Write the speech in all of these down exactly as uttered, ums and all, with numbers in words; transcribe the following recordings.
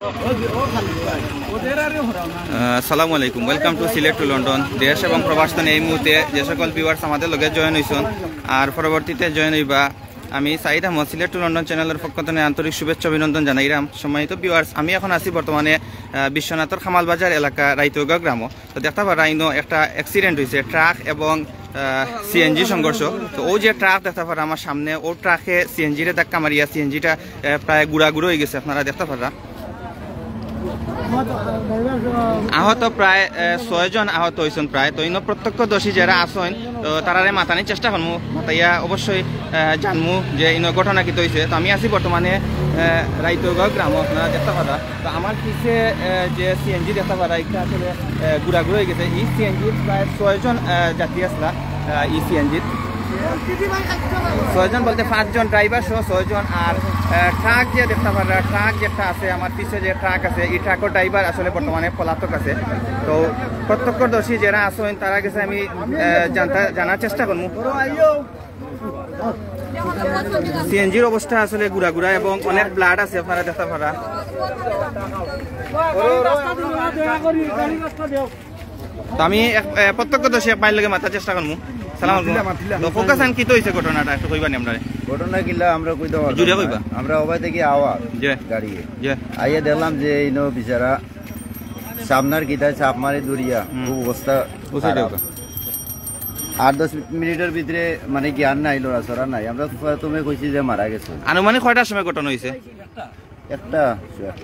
আহ, আসসালামু আলাইকুম, welcome to Sylhet to London. দেশ এবং প্রবাস তনে এই মুহূর্তে যে সকল ভিউয়ার্স আমাদের লগে জয়েন হইছইন আর পরবর্তীতে জয়েন হইবা, আমি সাইদ আহমদ সিলেট টু লন্ডন চ্যানেলের পক্ষ তনে আন্তরিক শুভেচ্ছা অভিনন্দন জানাইরাম। সম্মানিত ভিউয়ার্স, আমি এখন আছি বর্তমানে আহ, বিশ্বনাথর খামাল বাজার এলাকা রাইতগাঁও গ্রামো। তো দেখতা পাররা ইনো একটা অ্যাক্সিডেন্ট হইছে, ট্রাক এবং সিএনজি সংঘর্ষ। তো অউ যে ট্রাক দেখতা পাররা আমার সামনে, অউ ট্রাকে সিএনজিরে ধাক্কা মারিয়া সিএনজিটা প্রায় গুড়া গুড়া হয়ে গেছে, আপনারা দেখতা পাররা। আহত প্রায় আহ, ছয়জন আহত হইছইন প্রায়। তো ইনো প্রত্যক্ষদর্শী যারা আছইন, তো তারারে মাতানির চেষ্টা করমু, মাতাইয়া অবশ্যই আহ, জানমু যে ইনো ঘটনা কিতা হইছে। তো আমি আছি বর্তমানে আহ, রাইতগাঁও গ্রামো, আপনারা দেখতা পাররা। তো আমার পিছে আহ, যে সিএনজি দেখতা পাররা, এটা আসলে আহ, গুড়া গুড়া হয়ে গেছে। এই সিএনজি প্রায় ছয়জন আহ, যাত্রী আসলা, আহ, এই সিএনজি ছয়জন বলতে পাঁচজন, ড্রাইভার সহ ছয়জন। আর আহ, ট্রাক যে দেখতা পাররা, ট্রাক যেটা আছে আমার পিছে যে ট্রাক আছে, এই ট্রাকর ড্রাইভার আসলে বর্তমানে পলাতক আছে। তো প্রত্যক্ষদর্শী যারা আছইন তারার গেছে আমি আহ, জানতা জানার চেষ্টা করমু। সিএনজির অবস্থা আসলে গুড়া গুড়া এবং অনেক ব্লাড আছে, আপনারা দেখতা পাররা। তো আমি এক, এ, প্রত্যক্ষদর্শী এক ভাইর লগে মাতার চেষ্টা করমু। সালাম আলাইকুম। মাতিলা, মাতিলা। তো ফোকাস আন কিতা হইছে ঘটনাটা একটু কইবা নি আমরারে? ঘটনা কিলা আমরা কইতাম পারতাম জুড়িয়া না। কইবা। আমরা ওবায় থাকি আওয়ার জি। গাড়িয়ে। জি। আইয়া দেখলাম যে ইনো বিচারা সামনার কিতায় চাপ মারি দৌড়িয়া হুম। খুব অবস্থা বুঝাই খারাপ। দেও। আট দশ মিনিটের ভিতরে মানে জ্ঞান নাই, লড়াচড়া নাই। আমরা প্রথমে কইছি যে মারা গেছে। আনুমানিক কয়টার সময় ঘটনা হইছে? একটা,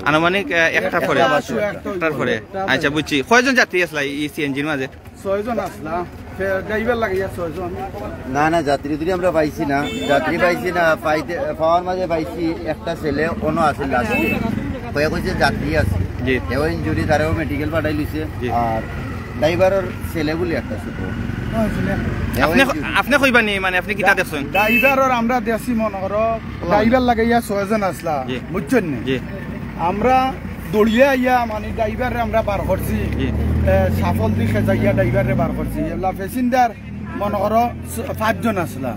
আনুমানিক আহ, একটা পরে। একটা বাজে। একটার পরে। আচ্ছা, বুঝছি। কয়জন যাত্রী আসলা এই সিএনজির মাঝে? ছয়জন আসলা। ফে-, ড্রাইভার লাগাইয়া ছয়জন। না না, যাত্রী উত্রী আমরা পাইছি না, যাত্রী পাইছি না, পাইতে পাওয়ার মাঝে পাইছি একটা ছেলে অনো আছে লাস্টে, কয়ে কইছে যাত্রী আছে। জি। এও ইনজুরি, তারেও মেডিকেল পাঠাই লইছে। জি। আর ড্রাইভারর ছেলে বুলি একটা ছোট। আপনি আপনি কইবা নি, মানে আপনি কিতা দেখছেন? ড্রাইভারর আমরা দেশি মনে করো, ড্রাইভার লাগাইয়া ছয়জন আসলা, জি। বুঝছেন নি? জি। আমরা দৌড়িয়া আইয়া মানে ড্রাইভাররে আমরা বার করছি। জি। এ, সাফল দি খেজাইয়া ড্রাইভাররে বার করছি। এলা প্যাসেঞ্জার মনে করো স-, পাঁচজন আসলা,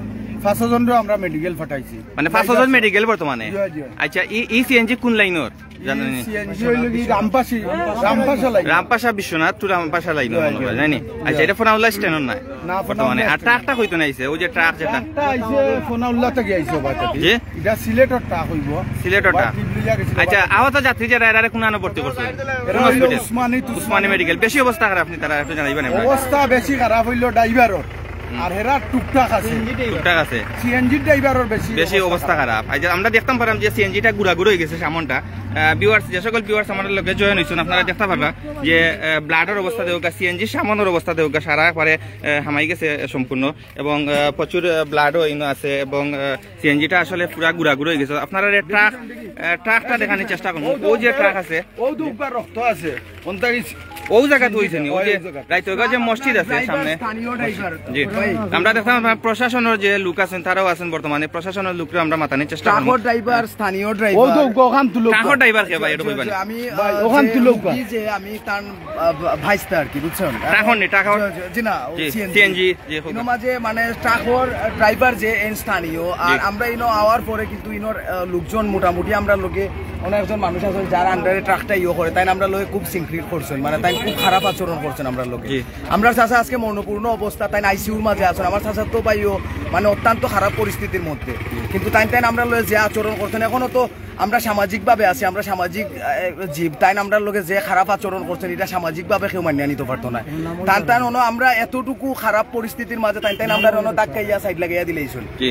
পাঁচজনরে আমরা মেডিকেল পাঠাইছি। মানে পাঁচজন মেডিকেল বর্তমানে? জি, জি। আচ্ছা, ই, ই সিএনজি কোন লাইনর? জানেন নি? সিএনজি হইল কি রামপাশি, রামপাশা লাইন। রামপাশা বিশ্বনাথ টু রামপাশা লাইন মনে হয়, জানি? আচ্ছা, এটা ফোনাউল্লাহ স্ট্যান্ডর নাই? না, বর্তমানে। আর ট্রাকটা কইতো না আইছে, ওই যে ট্রাক যেটা? ট্রাকটা আইছে ফোনাউল্লাহ থেকে আইছে ওবায় থেকে। জি? এটা সিলেটর ট্রাক হইব। সিলেটর ট্রাক। ওবায় টিপ লইয়া গেছিল আচ্ছা, ওবায়। আহত যাত্রী যারা, এরা কোন আনো ভর্তি করছে? এরা কোন হইল হসপিটাল? উসমানী, উসমানী মেডিকেল। বেশি অবস্থা খারাপ নি তারা একটু জানাইবা না? অবস্থা বেশি খারাপ হইল ড্রাইভারর। হুম। আর হেরা টুকটাক আছে। টুকটাক আছে। সিএনজি ড্রাইভারর বেশি বেশি অবস্থা অবস্থা খারাপ। খারাপ। আচ্ছা, আমরা দেখতাম পারাম যে সিএনজিটা গুড়া গুড়া হয়ে গেছে সামনটা। আহ, ভিউয়ার্স, যে সকল ভিউয়ার্স আমাদের লগে জয়েন হইছেন, আপনারা দেখতা পারবা যে আহ, ব্লাডর অবস্থা দেখউক্কা, সিএনজি সামনর অবস্থা দেখউক্কা, সারা একবারে আহ, হামাই গেছে সম্পূর্ণ এবং আহ, প্রচুর আহ, ব্লাডও ইনো আছে এবং আহ, সিএনজিটা আসলে পুরা গুড়া গুড়া হয়ে গেছে। আপনারা এই ট্রাক আহ, ট্রাকটা দেখানোর চেষ্টা করুন। ও যে ট্রাক আছে, ও তো উপর রক্ত আছে। কোনটা গেছে? ও জায়গা তো হইছে নি, ওই যে ওই জায়গা। রাইতগাঁও যে মসজিদ আছে ড্রাইভার, সামনে। স্থানীয় ড্রাইভার। জি। ভাই। আমরা দেখলাম আপনার প্রশাসনের যে লোক আছেন, তারাও আছেন বর্তমানে। প্রশাসনের লোকরে আমরা মাতানির চেষ্টা করবো। ট্রাকর ড্রাইভার, স্থানীয় ড্রাইভার। ও তো ওখান তো লোক। ট্রাকর ড্রাইভার কে ভাই, এটা কইবেন। আমি, ভাই, আহ, ওখান যে তো লোক। রুগী যে আমি তার, আহ, ভাইস্তা আর কি, বুঝছেন? ট্রাকর নি, ট্রাকর। জি, জি, জি না, ও জি, সিএনজি। সিএনজি, জি, হোক। কিন্তু মাঝে মানে ট্রাকর ড্রাইভার যে এন স্থানীয়, আর জি। আমরা ইনো আওয়ার পরে কিন্তু ইনোর, আহ, লোকজন মোটামুটি আমরা লগে অনেক একজন মানুষ আছেন যারা আন্ডারে ট্রাকটা ইয়ে করে, তাই আমরা লগে খুব সিনক্রিয়েট করছেন, মানে তাই খুব খারাপ আচরণ করছেন আমরা লগে। জি। আমরা চাচা আজকে মনোপূর্ণ অবস্থা, তাই আইসিইউর মাঝে আছেন। আমার চাচা তো ভাইও মানে অত্যন্ত খারাপ পরিস্থিতির মধ্যে, কিন্তু তাই তাই আমরা লগে যে আচরণ করছেন, এখনো তো আমরা সামাজিকভাবে আছি, আমরা সামাজিক, আহ, জীব, তাই আমরা লগে যে খারাপ আচরণ করছেন, এটা সামাজিকভাবে কেউ মানিয়া নিতে পারতো না। তান তান হনো আমরা এতটুকু খারাপ পরিস্থিতির মাঝে তাই তাই আমরা হনো ধাক্কাইয়া সাইড লাগাইয়া দিলেই শুন। জি।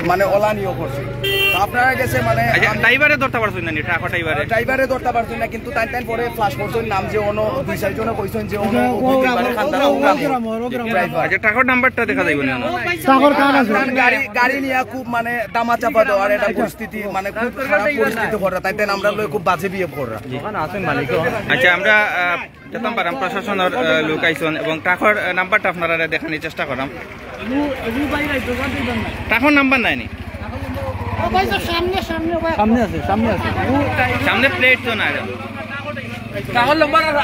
মানে ওলা নিয়েও করছে। তো আপনারা গেছে মানে আচ্ছা, আমি ড্রাইভারে ধরতে পারছেন না নি, ট্রাক ড্রাইভারে? ড্রাইভারে ধরতে পারছেন না, কিন্তু তাই তাই পরে ফ্লাশ করছেন নাম যে অনো দুই চারজনে কইছেন যে অনো ও, ও, ড্রাইভারে ও, খান্দারা ও, ও, গ্রাম, ও, গ্রাম। ড্রাইভার। আচ্ছা, ট্রাকর নাম্বারটা দেখা যাইব না? ট্রাকর কার আছে? তার গাড়ি, গাড়ি নিয়ে খুব মানে দামা চাপা দেওয়ার একটা পরিস্থিতি, মানে খুব খারাপ পরিস্থিতি করা, তাই তাই আমরা লই খুব বাজে বিহেভ করা। আচ্ছা, আমরা আহ, যেতাম পারাম প্রশাসনের আহ, লোক আইছন এবং ট্রাকর আহ, নাম্বারটা আপনারা দেখানোর চেষ্টা করাম। ট্রাকর নাম্বার নাই নি? সামনে আছে, সামনে আছে। সামনে প্লেট তো নাই। ট্রাকর নাম্বার আছে।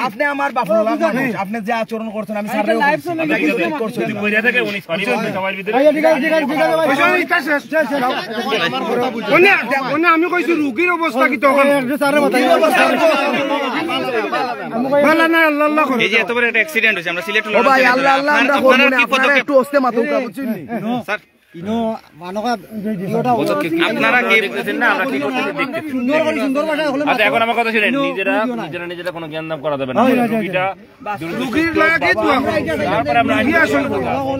আপনি আমার বাফর লগে মানুষ, আপনি যে আচরণ করছেন, আমি স্যাররে লাইভ চলে গেছে। যদি কইরা থাকে উনি সরি বলবে সবার ভিতরে। আচ্ছা, ঠিক আছে, ঠিক আছে, ঠিক আছে, ভাই। অন্য, অন্য আমি কইছি রুগীর অবস্থা কি তখন? স্যাররে বাতাই। ভালা না, আল্লাহ আল্লাহ করে। এই যে এত বড় একটা অ্যাক্সিডেন্ট হইছে, আমরা সিলেট ও ভাই, আল্লাহ আল্লাহ, আমরা আপনারা কি পদক্ষেপ? একটু আস্তে মাতো, বুঝছেন নি? স্যার, ইনো মানকা ভিডিওটা আপনারা কি দেখতেছেন না, আমরা কি করতেছি দেখতেছি। সুন্দর করে, সুন্দর ভাষায় হলো আচ্ছা, এখন আমার কথা শুনেন, নিজেরা নিজেরা নিজেরা কোনো জ্ঞান দান করা যাবে না। রুগীটা রুগীর লাগে তো আমরা তারপরে আমরা রুগী আসলে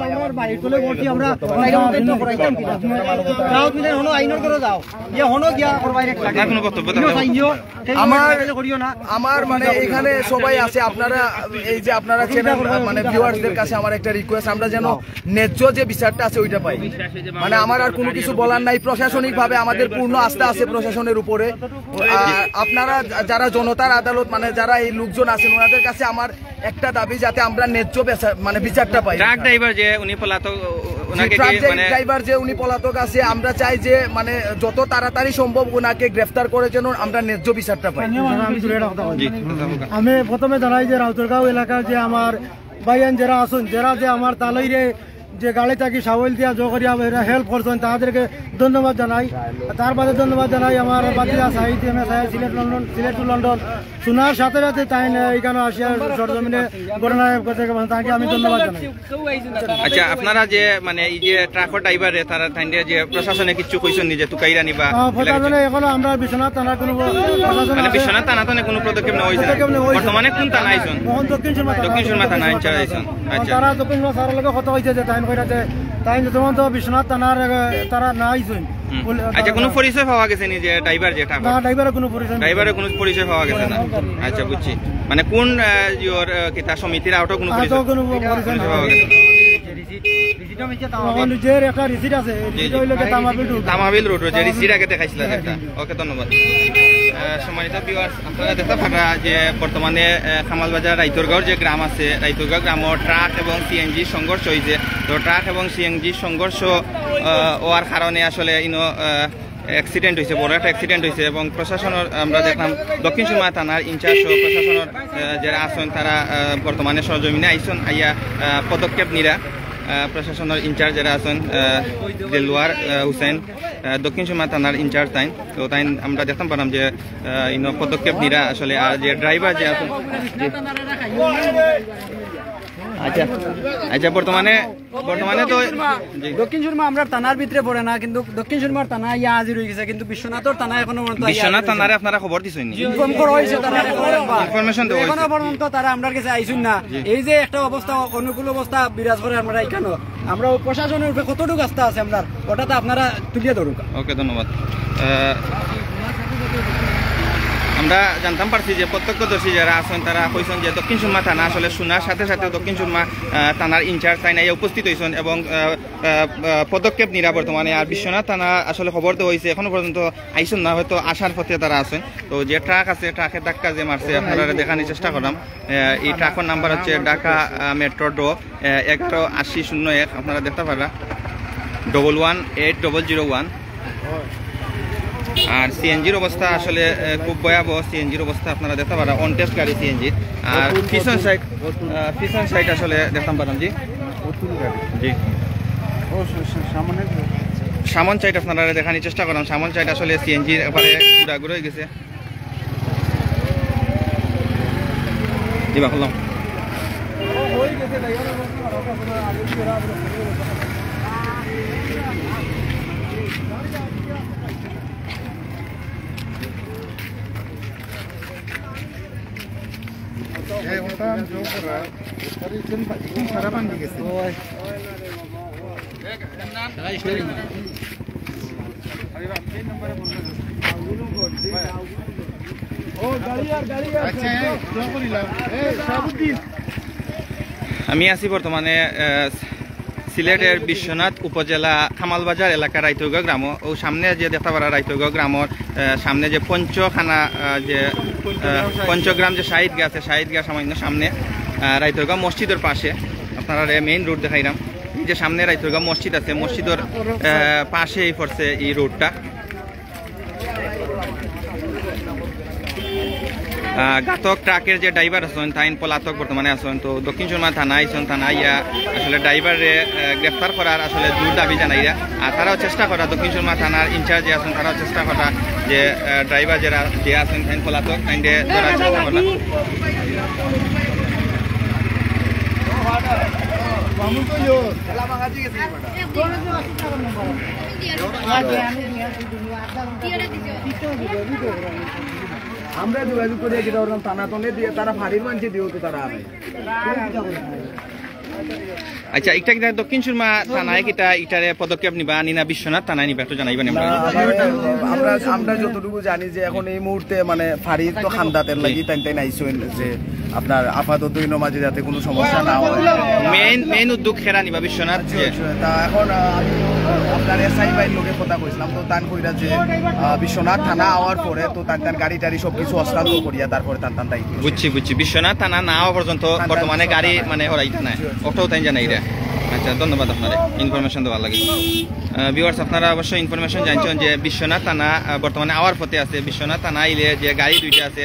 আমরা বাইরে চলে বলছি, আমরা বাইরে হতে তো করাই যাও। যাও, তুমি হনো আইনর করে যাও। ইয়ে হনো গিয়া ওর বাইরে না কোনো বক্তব্য থাকলে। আমার করিও না। আমার মানে এখানে সবাই আছে, আপনারা এই যে আপনারা চ্যানেল মানে ভিউয়ার্সদের কাছে আমার একটা রিকোয়েস্ট, আমরা যেন ন্যায্য যে বিচারটা আছে ওইটা পাই। মানে আমার আর কোনো কিছু বলার নাই, প্রশাসনিকভাবে আমাদের পূর্ণ আস্থা আছে প্রশাসনের উপরে। আর আপনারা যা- যারা জনতার আদালত মানে যারা এই লোকজন আছেন ওনাদের কাছে আমার একটা দাবি যাতে আমরা ন্যায্য বেচা- মানে বিচারটা পাই। ট্রাক ড্রাইভার যে উনি পলাতক, ও- ওনাকে ট্রাক কি মানে ড্রাইভার যে উনি পলাতক আছে, আমরা চাই যে মানে যত তাড়াতাড়ি সম্ভব ওনাকে গ্রেফতার করে যেন আমরা ন্যায্য বিচারটা পাই। আমি প্রথমে জানাই যে রাউতরগাঁও এলাকার যে আমার ভাইয়ান যারা আছেন, যারা যে আমার তালইরে যে গাড়ি থাকি সাবল দিয়া জো করিয়া এরা হেল্প করছেন, তাদেরকে ধন্যবাদ জানাই। তার বাদে ধন্যবাদ জানাই আমার বাতিজা সাহিদ এম এস আই সিলেট লন্ডন, সিলেট টু লন্ডন। শোনার সাথে সাথে তাই এখানে আসিয়া সরজমিনে ঘটনা করতে গেছেন, তাকে আমি ধন্যবাদ জানাই। আচ্ছা, আপনারা যে মানে এই যে ট্রাকর ড্রাইভারে তারা তাইন যে প্রশাসনে কিছু কইছেন নি যে তুকাইরা নিবা? আহ, প্রশাসনে এখনো আমরা বিশ্বনাথ থানার কোনো প্রশাসন মানে আছে। বিশ্বনাথ থানা তো কোনো পদক্ষেপ নেওয়া হয়েছে না? পদক্ষেপ নেওয়া হয়েছে। বর্তমানে কোন থানা আইছেন? এখন দক্ষিণ সুরমা থানা। দক্ষিণ সুরমা থানা ইনচার্জ আইছেন। আচ্ছা। তারা দক্ষিণ সুরমা স্যারের লগে কথা হয়েছে যে তাই কইরা যে তাই যতক্ষণ তো বিশ্বনাথ থানার, আহ, তারা না আইছেন। হুম। বলে, আচ্ছা, তারা কোনো পরিচয় পাওয়া গেছে নি যে ড্রাইভার যেটা? না, ড্রাইভারের কোনো পরিচয় নেই। ড্রাইভারের কোনো পরিচয় পাওয়া গেছে না? আচ্ছা, বুঝছি। মানে কোন, আহ, ইয়োর, আহ, কিতা সমিতির আওটা কোনো আহ, পরিচয়? তো কোনো পরিচয় পরিচয় নেই। পাওয়া গেছে না? তখন যে একটা রিসিট আছে, এই জি, রিসিট জি। হইলো যে তামাবিল রোড। তামাবিল রোড, যে রিসিট আগে দেখাইছিল হ্যাঁ, একটা। জি, জি। ওকে, ধন্যবাদ। আহ, সম্মানিত ভিউয়ার্স, আপনারা দেখতে পারা যে বর্তমানে, আহ, কামালবাজার রাইতরগাঁওর যে গ্রাম আছে, রাইতরগাঁও গ্রামর ট্রাক এবং সিএনজি সংঘর্ষ হয়েছে। তো ট্রাক এবং সিএনজি সংঘর্ষ, আহ, হওয়ার কারণে আসলে ইনো, আহ, অ্যাক্সিডেন্ট হয়েছে, বড় একটা অ্যাক্সিডেন্ট হয়েছে এবং প্রশাসনের আমরা দেখলাম দক্ষিণ সুরমা থানার ইনচার্জ সহ প্রশাসনের, আহ, যারা আছেন তারা, আহ, বর্তমানে সরজমিনে আইছেন, আইয়া, আহ, পদক্ষেপ নিরা, আহ, প্রশাসনের ইনচার্জ যারা আছেন, আহ, দেলোয়ার, আহ, হোসেন, আহ, দক্ষিণ সুরমা থানার ইনচার্জ তাইন। তো তাইন আমরা দেখতাম পারলাম যে, আহ, ইনো পদক্ষেপ নিরা আসলে, আর যে ড্রাইভার যে আছেন, জি। আচ্ছা, আচ্ছা, বর্তমানে, বর্তমানে তো, জি। দক্ষিণ সুরমা আমরা থানার ভিতরে পড়ে না, কিন্তু দক্ষিণ সুরমার থানা ইয়া হাজির হয়ে গেছে, কিন্তু বিশ্বনাথর থানা এখনো পর্যন্ত আইয়া বিশ্বনাথ হাজির হয়েছে থানারে না। আপনারা খবর দিছেন নি? ইনফর্ম করা হয়েছে থানারে খবর একবার। ইনফরমেশন দেওয়া এখনো হয়েছে। পর্যন্ত তারা আমরার কাছে আইছুন না। জি। এই যে একটা অবস্থা, অনুকূল অবস্থা বিরাজ করে আমরা এখানে, আমরা ও প্রশাসনের উপরে কতটুকু আস্থা আছে আমরার, ওটা তো আপনারা তুলিয়া ধরুক। ওকে, ধন্যবাদ। আহ, আমরা জানতাম পারছি যে প্রত্যক্ষদর্শী যারা আছেন তারা কইছেন যে দক্ষিণ সুরমা থানা আসলে শোনার সাথে সাথে দক্ষিণ সুরমা, আহ, থানার ইনচার্জ তাইন আইয়া উপস্থিত হয়েছেন এবং, আহ, আহ, আহ, পদক্ষেপ নিরা বর্তমানে। আর বিশ্বনাথ থানা আসলে খবর দেওয়া হয়েছে, এখনো পর্যন্ত আইছেন না, হয়তো আসার পথে তারা আছেন। তো যে ট্রাক আছে, ট্রাকে ধাক্কা যে মারছে, আপনারা দেখানোর চেষ্টা করলাম। আহ, এই ট্রাকর নাম্বার হচ্ছে ঢাকা, আহ, মেট্রো ড, আহ, এগারো আশি শূন্য এক, আপনারা দেখতে পারা, double one eight double zero one. আর সিএনজির অবস্থা আসলে, আহ, খুব ভয়াবহ। সিএনজির অবস্থা আপনারা দেখতে পারা, অনটেস্ট গাড়ি সিএনজি। আর পিছন সাইড, আহ, পিছন সাইড আসলে দেখতাম পারলাম, জি। জি। ও, সা-, সা-, সামনে। সামন সাইড আপনারা দেখানোর চেষ্টা করলাম। সামন সাইড আসলে সিএনজির এবারে ঘুরা ঘুরা হয়ে গেছে। দিবা করলাম। এ, ওটা আমি জোর করা, ওটা রিসেন্ট বা-, এখন সারা ভাঙি গেছে। ও, গাড়ি আর, গাড়ি আর, আচ্ছা, এ, জোর করিলাম। এ, শাহাবুদ্দিন। আমি আছি বর্তমানে, আহ, সিলেটের বিশ্বনাথ উপজেলা কামালবাজার এলাকা রাইতরগাঁও গ্রাম। ও সামনে যে দেখতে পারা রাইতরগাঁও গ্রামর, আহ, সামনে যে পঞ্চখানা, আহ, যে, আহ, পঞ্চগ্রাম যে শাহিদ গাঁও আছে, শাহিদ গাঁও সামান্য সামনে, আহ, রাইতরগাঁও মসজিদের পাশে। আপনারা মেইন রোড দেখাইলাম, এই যে সামনে রাইতরগাঁও মসজিদ আছে, মসজিদের, আহ, পাশেই পড়ছে এই রোডটা। আহ, ঘাতক ট্রাকের যে ড্রাইভার আছেন, তাইন পলাতক বর্তমানে আছেন। তো দক্ষিণ সুরমা থানা আইছেন, থানা আইয়া আসলে ড্রাইভাররে, আহ, গ্রেফতার করার আসলে জোর দাবি জানাইরা। আর তারাও চেষ্টা করা, দক্ষিণ সুরমা থানার ইনচার্জ যে আছেন, তারাও চেষ্টা করা যে, আহ, ড্রাইভার যারা যে আছেন, তাইন পলাতক, তাইনরে ধরার চেষ্টা করা। আমরা যোগাযোগ করিয়া কিতা করলাম, থানা তলে দিয়া তারা ফাঁড়ির মানষে দিও তো তারা আনে। আচ্ছা, একটা কিতা দক্ষিণ সুরমা থানায় কিতা ইটারে পদক্ষেপ নিবা, নি না বিশ্বনাথ থানায় নিবা, একটু জানাইবা নি আমরা। না, আমরা, আমরা, আমরা যতটুকু জানি যে এখন এই মুহূর্তে মানে ফাঁড়ির তো খান্দাতের লাগি তাইন তাইন আইসইন যে আপনার আপাতত ইনো মাঝে যাতে কোনো সমস্যা না হয়। মেইন, মেইন উদ্যোগ খেরা নিবা বিশ্বনাথ জি, যে। জি, তা এখন, আহ, আমি আপনার এসআই ভাইর লগে কথা কইছিলাম, তো তান কইরা যে, আহ, বিশ্বনাথ থানা আওয়ার পরে তো তান তান গাড়ি টাড়ি সব কিছু হস্তান্তর করিয়া তারপরে তান তান দায়িত্ব। বুঝছি, বুঝছি। বিশ্বনাথ থানা না আওয়া পর্যন্ত তান তান বর্তমানে সব গাড়ি থানা। মানে হরাইতে নাই। জি, জি। ওটাও তাই জানাই রে। আচ্ছা, ধন্যবাদ আপনারে ইনফরমেশন দেওয়ার লাগি। আহ, ভিউয়ার্স, আপনারা অবশ্যই ইনফরমেশন জানছেন যে বিশ্বনাথ থানা, আহ, বর্তমানে আওয়ার পথে আছে। বিশ্বনাথ থানা আইলে যে গাড়ি দুইটা আছে,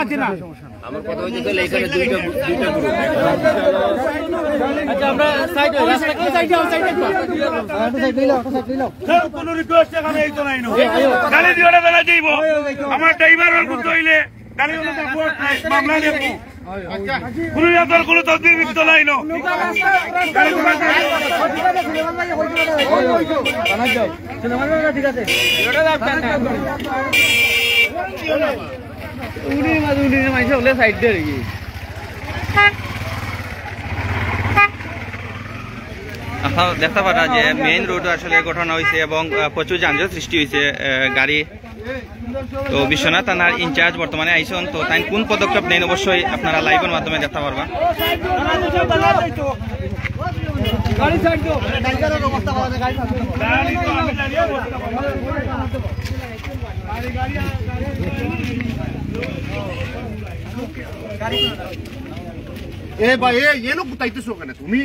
মাঝে না। আমার কথা হচ্ছে তাহলে এখানে দুইটা, দুইটা গ্রুপ। আচ্ছা, আমরা সাইড হই, রাস্তা কি সাইড হও, সাইড হও। একটু সাইড হইলাও, একটু সাইড হইলাও। কেউ কোনো রিকোয়েস্ট এখানে এই তো নাই নো। গালি দিও না, বেলা যাইব। আমার ড্রাইভার ওর মতো হইলে গালি দিলে তার ভোট নাই, মামলা নেব। কোনো জাতর কোনো তদবির বিদ্যা নাই নো। গালি দিও না। উনি মাঝে উনি মাঝে হলে সাইড দিয়ে আর কি। আপনারা দেখতে পারা যে মেইন রোড আসলে ঘটনা হয়েছে এবং, আহ, প্রচুর যানজট সৃষ্টি হয়েছে, আহ, গাড়ি। তো বিশ্বনাথ থানার ইনচার্জ বর্তমানে আইসন, তো তাই কোন পদক্ষেপ নেন অবশ্যই আপনারা লাইভের মাধ্যমে দেখতে পারবা। গাড়ি সাইড দাও। এ ভাই, এ, এনো গুতাইতেছো কেনে তুমি?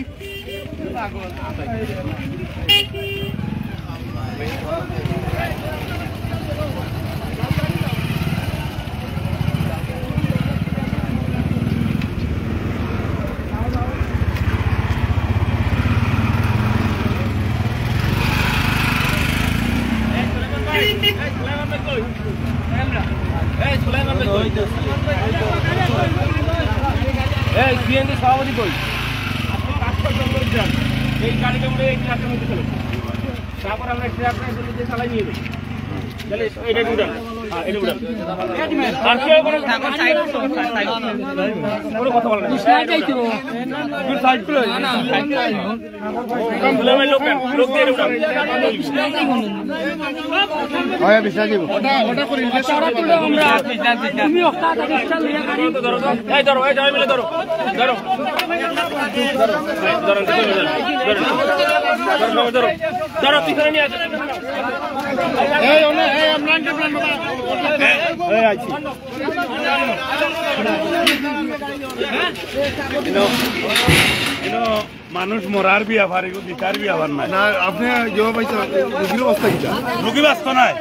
এই সিএনজি সভাপতি কই? এই গাড়িটা মনে হয় এই ট্রাকের মধ্যে চলে। তারপর আমরা ট্রাকটা এগুলো দিয়ে চালাই নিয়ে যাই। তাহলে এটা উঠান। হ্যাঁ, এটা উঠান। আর কেউ কোনো, কোনো কথা বলে না। সাইড করে। এই ধরো, এই ধরো, মিলে ধরো, ধরো। ধরো, ধরো, ধরো, ধরো, ধরো, পিছনে নিয়ে আসো। এই, ওনে, এই, আমরান, আমরান, বাবা। এই, আইছি। ইনো, ইনো মানুষ মরার বিয়া পারে, গো, দিতার বিয়া পার নাই। না, আপনি জবাব পাইছেন, রুগীর অবস্থা কিতা? রুগী বাঁচতো নাই।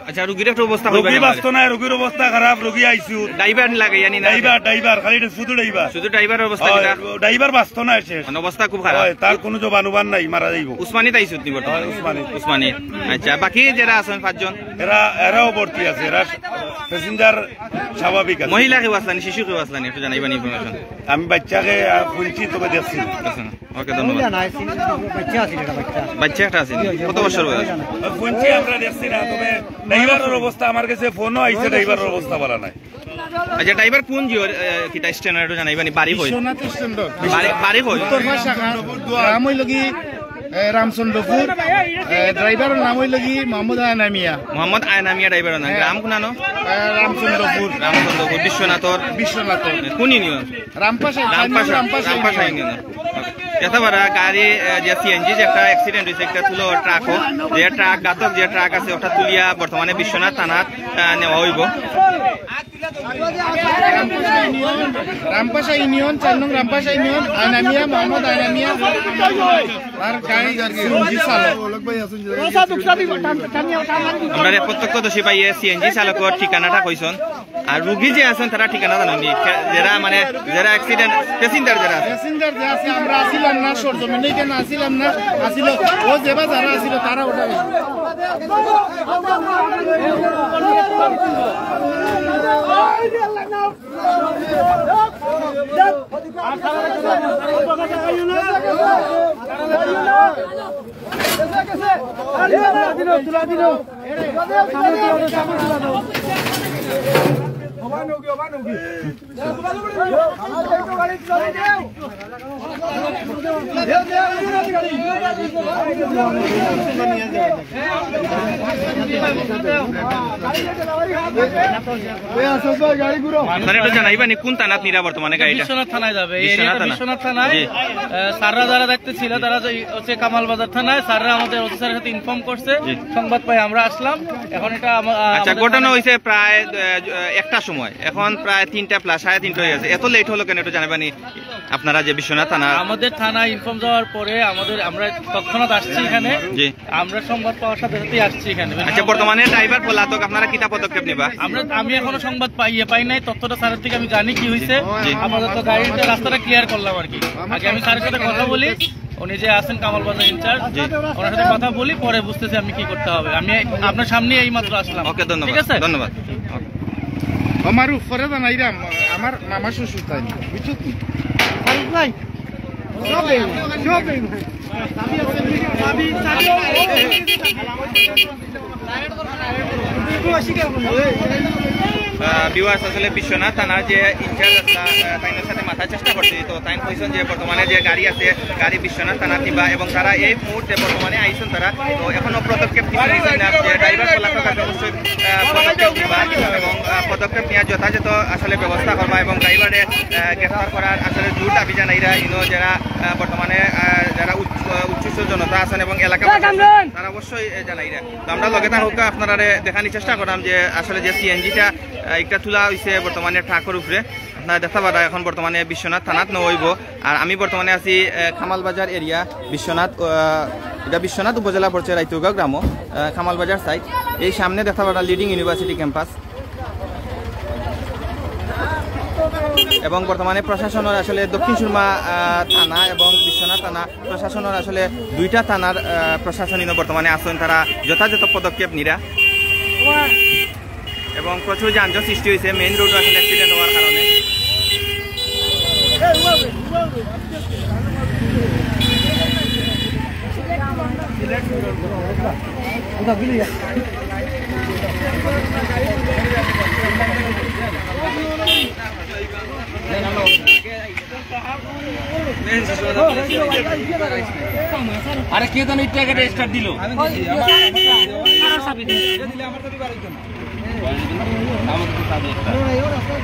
আচ্ছা, রুগীর একটা অবস্থা কইবা রুগী নি আমারে? বাঁচতো না, রুগীর অবস্থা খারাপ, রুগী আইসিইউত। ড্রাইভার লাগে জানি না। ড্রাইভার, ড্রাইভার, খালি এটা শুধু ড্রাইভার। শুধু ড্রাইভারর অবস্থা কিতা? ড্রাইভার বাঁচতো না শেষ। মানে অবস্থা খুব খারাপ। হয়, তার কোনো জবান উবান নাই, মারা যাইব। উসমানীত আইসিইউত নি বর্তমানে? হয়, উসমানী। উসমানী। আচ্ছা, বাকি যারা আছেন পাঁচজন? এরা, এরাও ভর্তি আছে, এরা প্যাসেঞ্জার স্বাভাবিক আছে। মহিলা কেউ আছলা নি, শিশু কেউ আছলা নি, একটু জানাইবা নি ইনফরমেশন। আমি বাচ্চাকে, আহ, শুনছি, তবে দেখছি না। আচ্ছা, ওকে, ধন্যবাদ। বাচ্চা আছে, এটা বাচ্চা। বাচ্চা একটা আছে নি? কত বছর বয়স? শুনছি, আমরা দেখছি না, তবে ড্রাইভারর অবস্থা আমার কাছে ফোনও আইছে, ড্রাইভারর অবস্থা ভালা নাই। আচ্ছা, ড্রাইভার কোন জিওর, আহ, কিতা স্ট্যান্ডার্ড জানাইবা নি? বাড়ি কই? বিশ্বনাথ স্ট্যান্ডার্ড। বাড়ি, বাড়ি কই? উত্তর পাশাখা। গ্রাম হইল কি, এ, রামচন্দ্রপুর। এ, ড্রাইভারর নাম হইল কি মোহাম্মদ আয়না মিয়া। মোহাম্মদ আয়না মিয়া ড্রাইভারর নাম। হ্যাঁ। গ্রাম কোনানো? এ, রামচন্দ্রপুর। রামচন্দ্রপুর, বিশ্বনাথর। বিশ্বনাথর। কোন ইউনিয়ন? রামপাশা, রামপাশা, রামপাশা রামপাশা ইউনিয়ন। ইউনিয়ন। এত বড় গাড়ি, এ, যে সিএনজি যে একটা অ্যাক্সিডেন্ট হইছে, একটা তুলো ট্রাকও, যে ট্রাক ঘাতক যে ট্রাক আছে, ওটা তুলিয়া বর্তমানে বিশ্বনাথ থানাত, আহ, নেওয়া হইব। রামপাশা ইউনিয়ন, রামপাশা ইউনিয়ন, চার নং রামপাশা ইউনিয়ন, আয়না মিয়া, মোহাম্মদ আয়না মিয়া, আর গাড়ি সিএনজি চালক। আমরা প্রত্যক্ষদর্শী ভাইয়ে সিএনজি চালকর ঠিকানাটা কইছন। আর রুগী যে আছেন, তারা ঠিকানা জানইন নি? কে-, যারা মানে, যারা অ্যাক্সিডেন্ট, প্যাসেঞ্জার যারা আছে। প্যাসেঞ্জার যে আছে, আমরা আছিলাম না, সরজমিনে এখানে আছিলাম না, আছিল, ও যেবা যারা আছিল, তারা ওটা। আপনারা একটু জানাইবা নি কোন থানাত নিরা বর্তমানে গাড়িটা? বিশ্বনাথ থানায় যাবে। এই বিশ্বনাথ এরিয়াটা থানা। বিশ্বনাথ থানায়। জি। আহ, স্যাররা যারা দায়িত্বে ছিল, তারা যে হচ্ছে কামাল বাজার থানায়, স্যাররা আমাদের অফিসারের সাথে ইনফর্ম করছে, জি। সংবাদ পাই আমরা আসলাম। এখন এটা আমা-, আহ, আচ্ছা, আমাদের ঘটনা থানায় হইছে প্রায়, আহ, একটা সময়, এখন প্রায় তিনটা প্লাস, সাড়ে তিনটা হয়ে গেছে। এত লেট হলো কেন, একটু জানাইবা নি? আপনারা যে বিশ্বনাথ থানা। আমাদের থানায় ইনফর্ম যাওয়ার পরে আমাদের, আমরা তৎক্ষণাৎ আসছি এখানে। জি। আমরা সংবাদ পাওয়ার সাথে সাথেই আসছি এখানে। আচ্ছা, বর্তমানে ড্রাইভার পলাতক, আপনারা কিতা পদক্ষেপ নিবা? আমরা, আমি এখনো সংবাদ পাই, ইয়ে পাই নাই, তথ্যটা স্যারের থেকে আমি জানি কি হইছে। জি। আপাতত গাড়িটা, রাস্তাটা ক্লিয়ার করলাম আর কি। আগে আমি স্যারের সাথে কথা বলি, উনি যে আছেন কামাল বাজার ইনচার্জ, জি। ওনার সাথে কথা বলি, পরে বুঝতেছি আমি কি করতে হবে। আমি আপনার সামনে এই মাত্র আসলাম। ওকে, ধন্যবাদ। ঠিক আছে? ধন্যবাদ। আমার উপরে জানাইরাম, আমার মামা শ্বশুর তাই, বুঝছো তুমি? আহ, ভিউয়ার্স, আসলে বিশ্বনাথ থানার যে ইনচার্জ আছলা, আহ, তাইনর সাথে মাতার চেষ্টা করছি, তো তাইন কইছন যে বর্তমানে যে গাড়ি আছে, গাড়ি বিশ্বনাথ থানাত নিবা এবং তারা এই মুহূর্তে বর্তমানে আইছন তারা, তো এখনো পদক্ষেপ কিছু নিছন না, যে ড্রাইভার পলাতক আছে অবশ্যই, আহ, পদক্ষেপ নিবা এবং, আহ, পদক্ষেপ নিয়া যথাযথ আসলে ব্যবস্থা করবা এবং ড্রাইভারে, আহ, গ্রেফতার করার আসলে জোর দাবি জানাইরা। ইনো যারা, আহ, বর্তমানে, আহ, যারা উচ্চ-, আহ, উচ্ছিষ্ট জনতা আছেন এবং এলাকাবাসী আছেন, তারা অবশ্যই, আহ, জানাইরা। তো আমরা লগে থাকুক্কা, আপনারারে দেখানির চেষ্টা করলাম যে আসলে যে সিএনজিটা, আহ, একটা তুলা হইছে বর্তমানে ট্রাকর উপরে। আপনারা দেখতা পাররা এখন বর্তমানে বিশ্বনাথ থানাত নেওয়া হইব। আর আমি বর্তমানে আছি, আহ, কামাল বাজার এরিয়া, বিশ্বনাথ, আহ, এটা বিশ্বনাথ উপজেলা পড়ছে, রাইতুরগাঁও গ্রাম, আহ, কামাল বাজার সাইড। এই সামনে দেখতা পাররা লিডিং ইউনিভার্সিটি ক্যাম্পাস। এবং বর্তমানে প্রশাসনর আসলে দক্ষিণ সুরমা, আহ, থানা এবং বিশ্বনাথ থানা প্রশাসনর আসলে দুইটা থানার, আহ, প্রশাসন ইনো বর্তমানে আছেন, তারা যথাযথ পদক্ষেপ নিরা। এবং প্রচুর যানজট সৃষ্টি হয়েছে মেইন রোড আসলে অ্যাক্সিডেন্ট হওয়ার কারণে। আরে কে জানো ইট্টা একটা স্টার্ট দিল।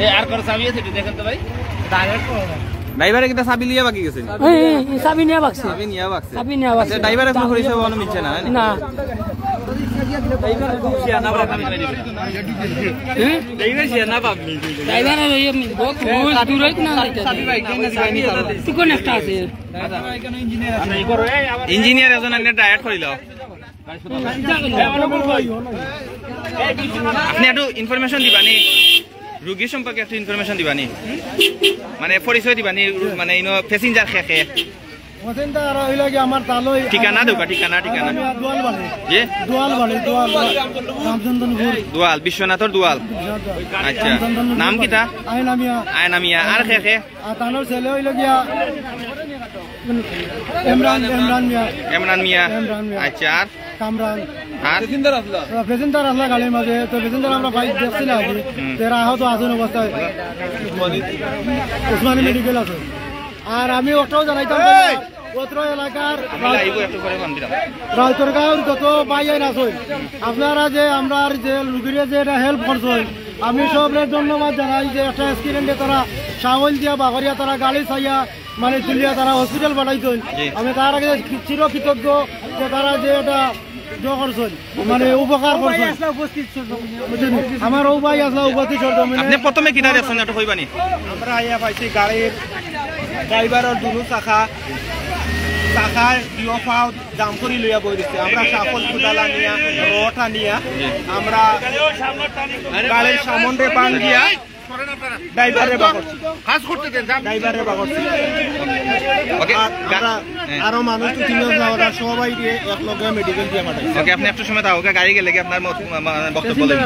এ, আর কারো চাবি আছে? একটু দেখেন তো ভাই। ড্রাইভারে কিতা চাবি লিয়া বাকি গেছে? এই, এই, এই চাবি নিয়া বাকছে। চাবি নিয়া বাকছে। চাবি নিয়া বাকছে। আচ্ছা, ড্রাইভারে ফোন করেছে, অনো মিলছে না, হ্যাঁ? না। ড্রাইভার আর ওই বহুত, বহুত দূর হইতে না যাইতে। তুই কোন একটা আছে? ইঞ্জিনিয়ার একজন আনিয়া ডাইরেক্ট করিল। আপনি একটু ইনফরমেশন দিবানি, রুগীর সম্পর্কে একটু ইনফরমেশন দিবানি, মানে পরিচয় দিবানি, মানে ইনো প্যাসেঞ্জার খে খে। প্যাসেঞ্জার হইল কি আমার তালই। ঠিকানা দেউক্কা, ঠিকানা, ঠিকানা। আমি দুয়াল বাড়ি। জি? দুয়াল বাড়ি, দুয়াল, রামচন্দ্রপুর। দুয়াল, বিশ্বনাথর দুয়াল। আচ্ছা। রামচন্দ্রপুর নাম দুয়াল। কিতা? আয়না মিয়া। আয়না মিয়া। আর খে খে? আর তানোর ছেলে হইল গিয়া ইমরান, ইমরান মিয়া। ইমরান মিয়া। ইমরান মিয়া। আচ্ছা, আর? কামরান। আর? প্যাসেঞ্জার আসলা গাড়ির মাঝে, তো প্যাসেঞ্জার আমরা বাইক দেখছি না আর কি। হুম। তো এরা আহত আছেন অবস্থায়। উসমানী মেডিকেল আছে। আর আমি ওটাও জানাইতাম, অত্র এলাকার রাউতরগাঁওর যত ভাই আইন আছেন, আপনারা যে আমরার যে রুগীরে যে এটা হেল্প করছেন, আমি সবরে ধন্যবাদ জানাই যে একটা অ্যাক্সিডেন্টে তারা সাহল দিয়া বাগরিয়া তারা গাড়ি চাইয়া মানে তুলিয়া তারা হসপিটাল পাঠাইছেন। জি। আমি তার আগে চির কৃতজ্ঞ যে তারা যে এটা ইয়ে করছেন, মানে উপকার করছেন। বুঝছেন? আমার ও ভাই আসলা উপস্থিত সরজমিনে। আপনি প্রথমে কিতা দেখছেন একটু কইবানি? আমরা আইয়া পাইছি গাড়ির ড্রাইভারর দুনো চাকা, চাকায় দুইও পাও জাম করি লইয়া বই দিছে। আমরা সাফল কুদাল আনিয়া, রড আনিয়া, আমরা গাড়ির সামনরে ভাঙ্গিয়া ড্রাইভাররে বাগরছি। কাজ করতে দেন, যান। ড্রাইভাররে বাগরছি। ওকে, আর গা-, আমরা হ্যাঁ। আরো মানুষ তো তিনজন যাওয়ার সবাই দিয়ে এক লগে মেডিকেল দিয়ে পাঠাইছি। ওকে, আপনি একটু সময় থাকো, ওকে, গাড়ি গেলে কি আপনার মত-, মা-, মা-, বক্তব্য দেন।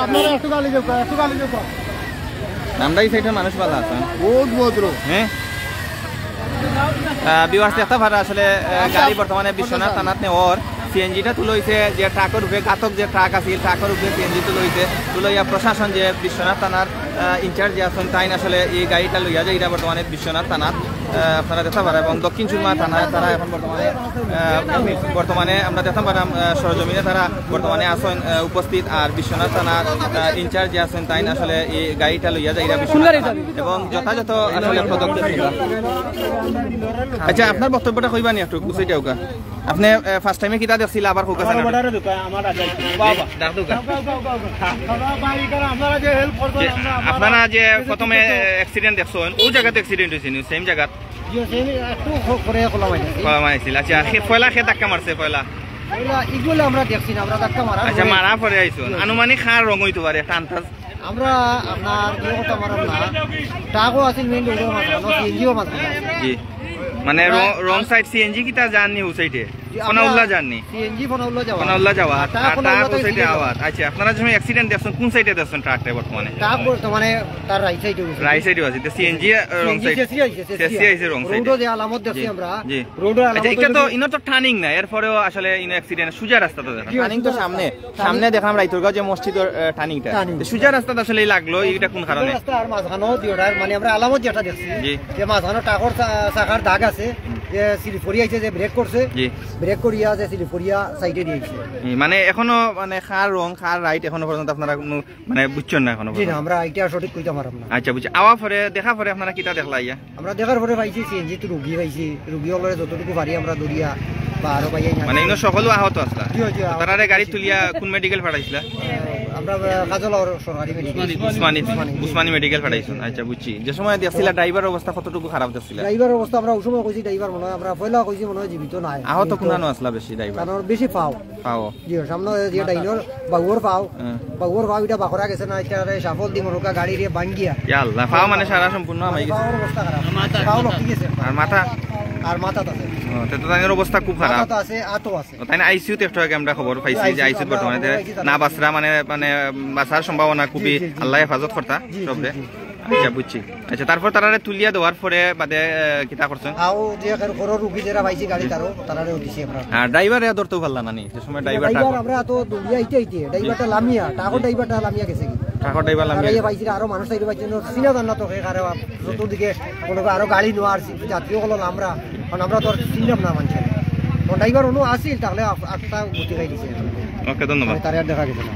আপনারা একটু গালি দেবো, একটু গালি দেবো। আমরা এই সাইডের মানুষ ভালা আছে। বহুত ভদ্র। হ্যাঁ? আহ, ভিউয়ার্স, দেখতা পাররা আসলে, আহ, গাড়ি বর্তমানে বিশ্বনাথ থানাত নেওয়ার সিএনজিটা তুলা অইছে, যে ট্রাকর উপরে ঘাতক যে ট্রাক আছিল, ট্রাকর উপরে সিএনজি তুলা অইছে, তুলা অইয়া প্রশাসন যে বিশ্বনাথ থানার, আহ, ইনচার্জ যে আছেন, তাইন আসলে এই গাড়িটা লইয়া যাইরা বর্তমানে বিশ্বনাথ থানাত, আহ, আপনারা দেখতা পাররা, এবং দক্ষিণ সুরমা থানায় তারা এখন বর্তমানে, আহ, বর্তমানে আমরা দেখতা পারলাম, আহ, সরজমিনে তারা বর্তমানে আছেন, আহ, উপস্থিত, আর বিশ্বনাথ থানার, আহ, ইনচার্জ যে আছেন, তাইন আসলে এই গাড়িটা লইয়া যাইরা বিশ্বনাথ থানাত। এবং যথাযথ আসলে পদক্ষেপ নিবা। আচ্ছা, আপনার বক্তব্যটা কইবানি একটু, গুছাইতে হোক। আপনি, আহ, ফার্স্ট টাইমে কিতা দেখছিলা, আবার হোক আছে না? বাবা। ডাক দেউক্কা। আপনারা যে প্রথমে অ্যাক্সিডেন্ট দেখছেন, ওই জায়গাতে অ্যাক্সিডেন্ট হয়েছে নি, সেম জায়গাত? জি, সেম, একটু খ-, করে খোলা মাইছিল। খোলা মাইছিল। আচ্ছা, খে-, পয়লা খে ধাক্কা মারছে, পয়লা? পয়লা ইগুলো আমরা দেখছি না, আমরা ধাক্কা মারা আচ্ছা, পরে। মারা পরে আইছো। জি। আনুমানিক কার রং হইতে পারে, একটা আন্দাজ? আমরা আপনার ইয়ে করতে পারলাম না। ট্রাকও আছিল মেইন রোডের মাঝখানো, সিএনজিও মাঝখানো। জি। মানে আমরা রং, রং সাইড সিএনজি কিতা যার নি ও সাইডে? জি, আমরা ফনাউল্লাহ যার নি? সিএনজি ফনাউল্লাহ যাওয়া। ফনাউল্লাহ যাওয়া, আর ট্রাক আর ফনাউল্লাহ ট্রাক ও সাইডে আওয়ার। আচ্ছা, আপনারা যখন অ্যাক্সিডেন্ট দেখছেন, কোন সাইডে দেখছেন ট্রাকটা বর্তমানে? ট্রাক বর্তমানে তার রাইট সাইডে গেছে। রাইট সাইডে আছে, তো সিএনজি, আহ, রং সিএনজি সাইড। চেঁচিয়ে আইছে, চেঁচিয়ে চেঁচিয়ে আইছে। আইছে রং রোডও সাইডে। যে আলামত দেখছি জি, আমরা। জি। রোডও আচ্ছা, আলামত এটা তো, দেখছি। ইনো তো টার্নিং না, এরপরেও আসলে ইনো অ্যাক্সিডেন্ট, সোজা রাস্তা তো দেখা। জি, টার্নিং তো সোজা সামনে। রাস্তা। সামনে দেখলাম রাইতরগাঁও যে মসজিদর, আহ, টার্নিংটা। টার্নিং। তো সোজা রাস্তাত আসলে এই লাগলো, এইটা কোন কারণে? সোজা রাস্তা আর মাঝখানো দুইটার, মানে আমরা আলামত যেটা দেখছি, জি। যে মাঝখানো ট্রাকর চা-, চাকার দাগ আছে, হুম। যে স্লিপ করিয়া আইছে, যে ব্রেক করছে, জি। ব্রেক করিয়া যে স্লিপ করিয়া সাইডে দিয়ে আইছে। হুম, মানে এখনো মানে কার রং, কার রাইট এখনো পর্যন্ত আপনারা কোনো মানে বুঝছেন না এখনো জি না, পর্যন্ত? আমরা এটা সঠিক কইতে পারলাম না। আচ্ছা, বুঝছি। আওয়া পরে, দেখা পরে আপনারা কিতা দেখলা ইয়া? আমরা দেখার পরে পাইছি সিএনজি তো রুগী পাইছি, রুগী হকলরে যতটুকু পারি আমরা ধরিয়া বা আরো পাইয়া ইয়া মানে ইনো সকলও আহত আছলা? জি, জি, আহত তারারে গাড়ি পাইছি। তুলিয়া কোন মেডিকেল পাঠাইছিলা? আহ, আমরা, আহ, কাজল আর সরকারি মেডিকেল। উসমানী, উসমানী। উসমানী মেডিকেল পাঠাইছইন। আচ্ছা, বুঝছি। যে সময় দেখছিলা ড্রাইভার অবস্থা কতটুকু খারাপ দেখছিলা? ড্রাইভার অবস্থা আমরা ওই সময় কইছি ড্রাইভার মনে হয়, আমরা পয়লা কইছি মনে হয় জীবিত নাই। আহত জীবিত। কোনানো আছলা বেশি ড্রাইভার? কারণ বেশি পাও। পাও। জি, সামনে যে ডাইনর বাউর পাও, হ্যাঁ। বাউর পাও এটা বাখরা গেছে না, এটা রে সাফল দি মনে হয় গাড়ি রে ভাঙ্গিয়া। ইয়া আল্লাহ, পাও মানে সারা সম্পূর্ণ হামাই গেছে। পাওর অবস্থা খারাপ। পাও লটকি গেছে। আর মাথা? আর মাথাত আছে। ও, তে তো তাইনর অবস্থা খুব খারাপ। মাথাত আছে, আতো আছে। ও, তাইন আইসিইউতে একটু আগে আমরা খবর পাইছি যে আইসিইউত আমরা বর্তমানে খবর পাইছি তারা না বাঁচরা মানে, মানে বাঁচার সম্ভাবনা খুবই, জি, জি, জি। আল্লাহ হেফাজত করতা জি, জি, সবরে। জি। আচ্ছা, বুঝছি। আচ্ছা, তারপর তারারে তুলিয়া দেওয়ার পরে বাদে, আহ, কিতা করছেন? আও যে ঘরর রুগী যেরা পাইছি গাড়ি তারও, তারারেও দিছি আমরা। আর ড্রাইভারে ধরতেও পারলা না নি? যে সময় ড্রাইভার ড্রাইভার ট্রাক আমরা তো দৌড়িয়া আইতে আইতে, ড্রাইভারটা লামিয়া, ট্রাকর ড্রাইভারটা লামিয়া গেছে কি? ট্রাকর ড্রাইভার লামিয়া তারা ইয়ে গেছে। পাইছি, আরো মানুষ চাইরো পাইছি, চিনা জানা তো কে কারে, চতুর্দিকে মনে করো আরো গাড়ি নেওয়া আর যাত্রী হলো আমরা, কারণ আমরা তো আর চিনলাম না মানুষের। তো ড্রাইভার অনু আসিল, তাহলে আপ-, আত্মা গতি খাই দিছে। ওকে, ধন্যবাদ। মানে তারে আর দেখা গেছে না।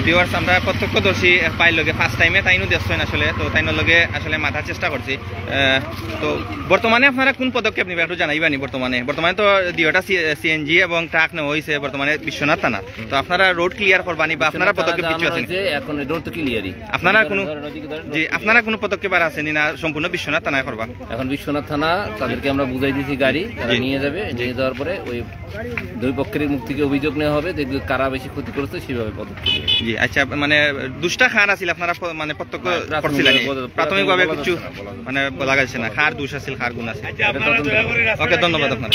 ভিউয়ার্স, আমরা প্রত্যক্ষদর্শী এক ভাইর লগে ফার্স্ট টাইমে তাইনও দেখছইন আসলে, তো তাইনর লগে আসলে মাতার চেষ্টা করছি। আহ, তো বর্তমানে আপনারা কোন পদক্ষেপ নিবা একটু জানাইবা নি? বর্তমানে, বর্তমানে তো দুইটা সিএনজি এবং ট্রাক নেওয়া হয়েছে বর্তমানে বিশ্বনাথ থানা, তো আপনারা রোড ক্লিয়ার করবা নি বা আপনারা পদক্ষেপ কিছু আছে নি? এখন রোড তো ক্লিয়ারই। আপনারা কোনো, জি, আপনারা কোনো পদক্ষেপ আর আছে নি না সম্পূর্ণ বিশ্বনাথ থানায় করবা? এখন বিশ্বনাথ থানা, তাদেরকে আমরা বুঝাই দিয়েছি গাড়ি, তারা নিয়ে যাবে, নিয়ে যাওয়ার পরে ওই দুই পক্ষের মুখ থেকে অভিযোগ নেওয়া হবে, দেখবে কারা বেশি ক্ষতি করেছে সেভাবে পদক্ষেপ নেবে। জি, আচ্ছা, মানে দুষটা কার আছিল আপনারা প-, মানে প্রত্যক্ষ করছিলেন? প্রাথমিকভাবে কিছু মানে বলা যাচ্ছে না কার দোষ আছিল, কার গুণ আছে। ওকে, ধন্যবাদ আপনার।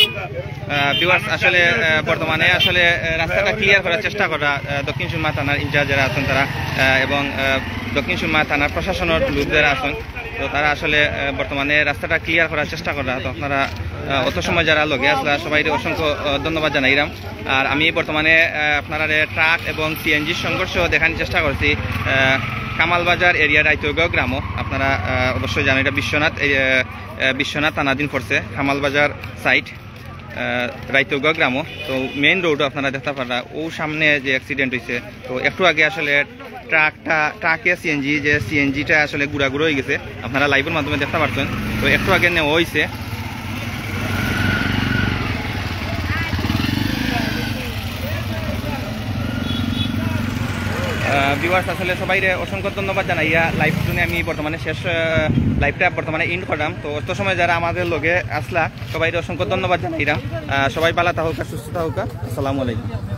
ভিউয়ার্স, আসলে আহ, বর্তমানে আসলে আহ, রাস্তাটা ক্লিয়ার করার চেষ্টা করা আহ, দক্ষিণ সুরমা থানার ইনচার্জ যারা আছেন তারা আহ, এবং আহ, দক্ষিণ সুরমা থানার প্রশাসনের লোক যারা আছেন, তো তারা আসলে আহ, বর্তমানে রাস্তাটা ক্লিয়ার করার চেষ্টা করা। তো আপনারা আহ, অত সময় যারা লগে আসলা সবাইরে অসংখ্য আহ, ধন্যবাদ জানাইলাম। আর আমি বর্তমানে আহ, আপনারারে ট্রাক এবং সিএনজির সংঘর্ষ দেখানোর চেষ্টা করছি আহ, কামালবাজার এরিয়া রাইতগাঁও গ্রামও। আপনারা আহ, অবশ্যই জানেন এটা বিশ্বনাথ এই, আহ, আহ, বিশ্বনাথ থানাধীন পড়ছে কামালবাজার সাইড। আহ, রাইতগাঁও গ্রামও। তো মেইন রোডও আপনারা দেখতে পাররা, ও সামনে যে অ্যাক্সিডেন্ট হয়েছে, তো একটু আগে আসলে ট্রাকটা, ট্রাকে সিএনজি, যে সিএনজিটা আসলে গুড়া গুড়া হয়ে গেছে, আপনারা লাইভের মাধ্যমে দেখতে পারছেন। তো একটু আগে নেওয়া হয়েছে। ভিউয়ার্স, আসলে সবাইরে অসংখ্য ধন্যবাদ জানাইয়া লাইভ জন্য আমি বর্তমানে শেষ, আহ, লাইভটা বর্তমানে এন্ড করলাম। তো অত সময় যারা আমাদের লগে আসলা সবাইরে অসংখ্য ধন্যবাদ জানাইলাম। আহ, সবাই ভালো থাকুক, সুস্থ থাকুক। আসসালামু আলাইকুম।